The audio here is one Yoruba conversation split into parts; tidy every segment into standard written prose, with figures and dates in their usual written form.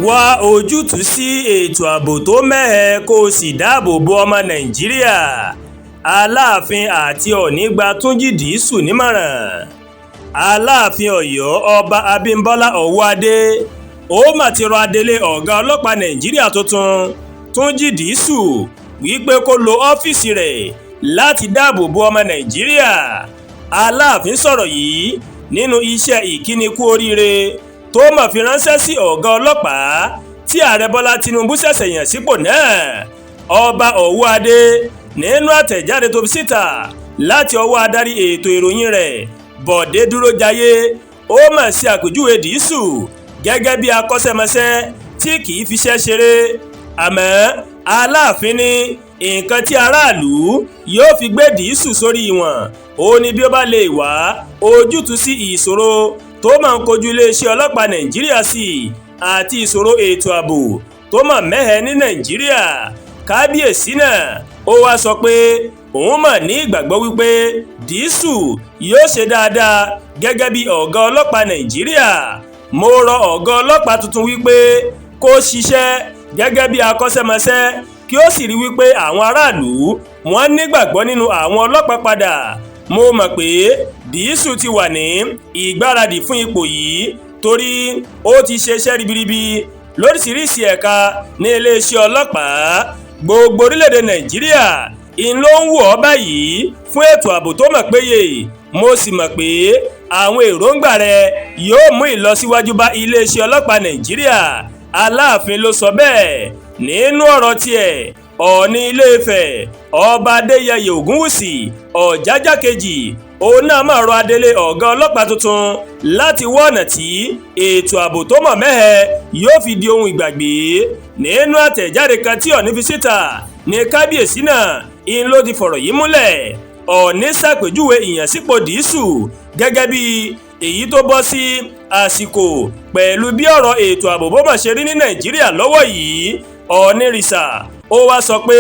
Wá ojútùú sí ètò ààbò tó mẹ́hẹ, kó o sì dáàbò bo ọmọ Nàìjíríà, Aláàfin àti Ooni gba Túnjí Dìísù nímọ̀ràn. Aláàfin Ọ̀yọ́, Ọba Abímbọ́lá Ọwọ́adé, ó mà ti rọ adelé ọ̀gá ọlọ́pàá Nàìjíríà tuntun, Túnjí Dìísù, wípé kó lo ọ́fíìsì rẹ̀ láti dáàbò bo ọmọ Nàìjíríà. Aláàfin sọ̀rọ̀ yìí nínú iṣẹ́ ìkíni kú oríire tó mà fi ránṣẹ́ sí ọ̀gá ọlọ́pàá tí Ààrẹ Bọ́lá Tinubu ṣẹ̀ṣẹ̀ yàn sípò náà. Ọba Ọwọ́adé, nínú àtẹ̀jáde tó fi síta láti ọwọ́ adarí ètò ìròyìn rẹ̀, Bọ̀dé Dúrójayé, ó mà ṣe àpèjúwe Dìísù gẹ́gẹ́ bí akọ́ṣẹ́mọṣẹ́ tí kì í fiṣẹ́ ṣeré. Àmọ́ Aláàfin ní nǹkan tí aráàlú yóò fi gbé Dìísù sórí wọn ó ní bí ó bá lè wá ojútùú sí ìṣòro tó máa ń kojú iléeṣẹ́ ọlọ́pàá Nàìjíríà sí àti ìṣòro ètò ààbò tó mà mẹ́hẹ ní Nàìjíríà. Kábíyèsí náà ó wá sọ pé òun mà ní ìgbàgbọ́ wípé Dìísù yóò ṣe dáadáa gẹ́gẹ́ bí ọ̀gá ọlọ́pàá Nàìjíríà. "Mo rọ ọ̀gá ọlọ́pàá tuntun wípé kó ṣiṣẹ́ gẹ́gẹ́ bí akọ́ṣẹ́mọṣẹ́, kí ó sì rí wípé àwọn aráàlú wọ́n nígbàgbọ́ nínú àwọn ọlọ́pàá padà. Mo mọ̀ pé Dìísù ti wà ní ìgbáradì fún ipò yìí, torí ó ti ṣeṣẹ́ ribiribi lóríṣiríṣi ẹ̀ka ní iléeṣẹ́ ọlọ́pàá. Gbogbo orílẹ̀-èdè Nàìjíríà ń ló ń wò ọ́ báyìí fún ètò ààbò tó mọ̀ péye. Mo sì mọ̀ pé àwọn èròǹgbà rẹ yóò mú ìlọsíwájú bá iléeṣẹ́ ọlọ́pàá Nàìjíríà." Aláàfin ló sọ bẹ́ẹ̀. Nínú ọ̀rọ̀ tiẹ̀, Ọ̀ọ̀ni Ilé-Ifẹ̀, Ọba Adéyẹyè Ògúnwùsì Ọ̀jájá kejì, òun náà máa rọ adelé ọ̀gá ọlọ́pàá tuntun láti wá ọ̀nà tí ètò ààbò tó mọ̀ mẹ́hẹ yóò fi di ohun ìgbàgbé. Nínú àtẹ̀jáde kan tí Ọ̀ọ̀ni fi síta ní kábíyèsí náà ń ló ti fọ̀rọ̀ yìí múlẹ̀. Ọ̀ọ̀ni ṣàpèjúwe ìyànsípò Dìísù gẹ́gẹ́ bí èyí tó bọ́ sí àsìkò pẹ̀lú bí ọ̀rọ̀ ètò ààbò bó mà ṣe rí ní Nàìjíríà lọ́wọ́ yìí. Ọ̀ọ̀nìrìṣà ó wá sọ pé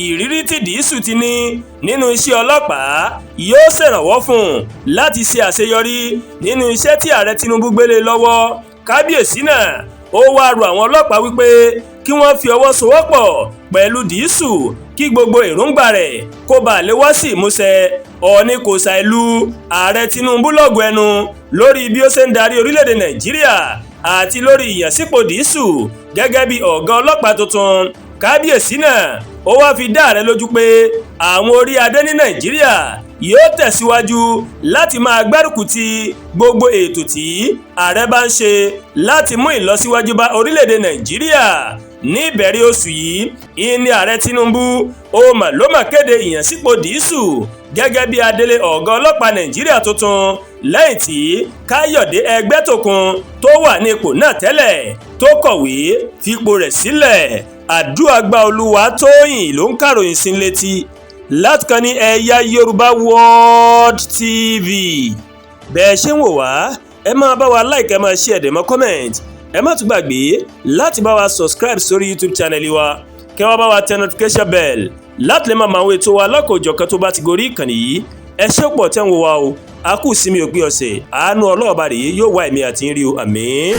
ìrírí tí Dìísù ti ní nínú iṣẹ́ ọlọ́pàá yóò ṣèrànwọ́ fún un láti ṣe àṣeyọrí nínú iṣẹ́ tí Ààrẹ Tinubu gbélé lọ́wọ́. Kábíyèsí náà ó wá rọ àwọn ọlọ́pàá wípé kí wọ́n fi ọwọ́ sowọ́pọ̀ pẹ̀lú Dìísù, kí gbogbo èròǹgbà rẹ̀ kó bàa lè wá sí ìmúṣẹ. Ọ̀ọ́ni kò ṣàìlú Ààrẹ Tinubu lọ́gọ̀ ẹnu lórí bí ó ṣe ń darí orílẹ̀-èdè Nàìjíríà àti lórí ìyànsípò Dìísù gẹ́gẹ́ bí ọ̀gá ọlọ́pàá tuntun. Kábíyèsí náà ó wá fi dá ààrẹ lójú pé àwọn orí adé ní Nàìjíríà yóò tẹ̀síwájú láti máa gbárùkù ti gbogbo ètò tí ààrẹ bá ń ṣe láti mú ìlọsíwájú bá orílẹ̀-èdè Nàìjíríà. Ní ìbẹ̀rẹ̀ oṣù yìí ìní Ààrẹ Tinubu ó mà ló mà kéde ìyànsípò Dìísù gẹ́gẹ́ bí adelé ọ̀gá ọlọ́pàá Nàìjíríà tuntun, lẹ́yìn tí Káyọ̀dé Ẹgbẹ́tókun tó wà ní ipò náà tẹ́lẹ̀ tó kọ̀wé fipò rẹ̀ sílẹ̀. Àdúràgbà Olúwatóyìn ló ń kàròyìn sí létí látìkànnì ní Ẹ̀yà Yorùbá World TV. Bẹ́ẹ̀ ṣe ń wò wá, ẹ máa bá wa like, ẹ máa share, ẹ dẹ̀ máa comment. Ẹ má tún gbàgbé láti bá wa subscribe sórí YouTube channel wa, kẹ́ wá bá wa tẹ notification bell láti lè máa mọ àwọn ètò wa lọ́kọ̀ọ́jọ̀kan tó bá ti gorí ìkànnì yìí. Ẹ ṣé pọ̀ tẹ́ ń wo wa o. A kú sinmi òpin ọ̀sẹ̀. Àánú ọlọ́ọ̀bá rèé yóò wá ẹ̀mí àti ń rí o. Àmín.